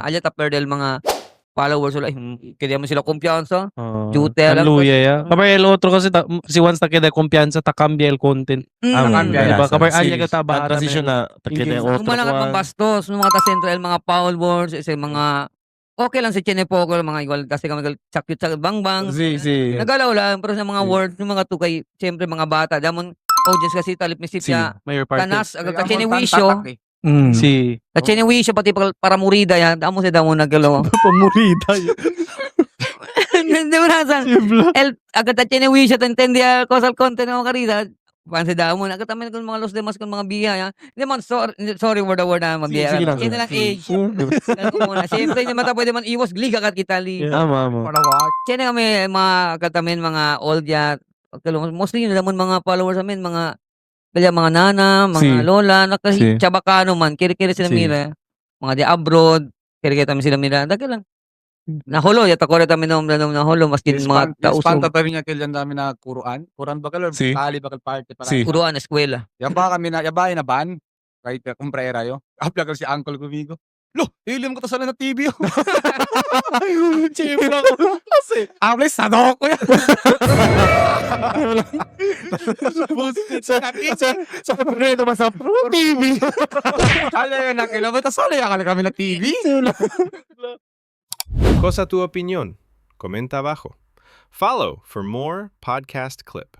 Alya ta perdel mga followers wala. Kaya mo sila kumpiyansa. Ah, Jute lang. Luya ya. Kapag el otro kasi, si once ta queda confianza, ta cambia el content. Mm. Diba? Kapag Sí. alya ka ta Ang transition na takida Engage. otro Kung malangat kwan. pambastos, nung mga ta-central, mga followers, isa mga okay lang si Chinepoco, mga igual kasi kami sakyut sa bang bang. Si, si. Nagalaw lang, pero sa mga Sí. words, ng mga tukay, siyempre mga bata, damon audience kasi talip ni Si, Sipya, mayor parte. kanas, agad ta Kaya Chinewisyo, tatak eh. Si. ta Chinewisyo, pati para murida yan, damo si damon nagalaw. Pamurida yun. Hindi mo nasan. El, agad ta Chinewisyo, ta intende causal content ng mga karida, pansi damon, agad tamin kung mga los demás kung mga biya, yan. Hindi man, sorry, sorry word a word na mabiya. Sige lang. Yan na lang age. Ganun ko muna. Siyempre, hindi mata pwede man iwas, gliga kat kitali. Yeah. Tama mo. Para what? Siyempre kami, mga katamin, mga old ya. Mostly yun naman mga followers namin, mga kaya mga nana, mga Si. lola, na kasi Si. chabacano man, kiri-kiri sila Si. mira. Mga di abroad, kiri-kiri kami sila mira. Dagka lang. Naholo, yata kore kami nom nom naholo, maski mga tauso. Espanta pa rin niya kailan dami na kuruan. Kuruan ba kalo? Si. Tali ba kal parte para. Si. Kuruan, eskwela. Yaba kami na, yaba na ban. Kahit kumprera yo. Apla kal si uncle ko migo. Lo, ilim ko to sa na TV. yo. Chibla ko. Kasi. Able sadoko yan. Sa Pedro sa TV. Ala yun nakilo ba tas wala yakal kami na TV. Cosa tu opinión? Comenta abajo. Follow for more podcast clip.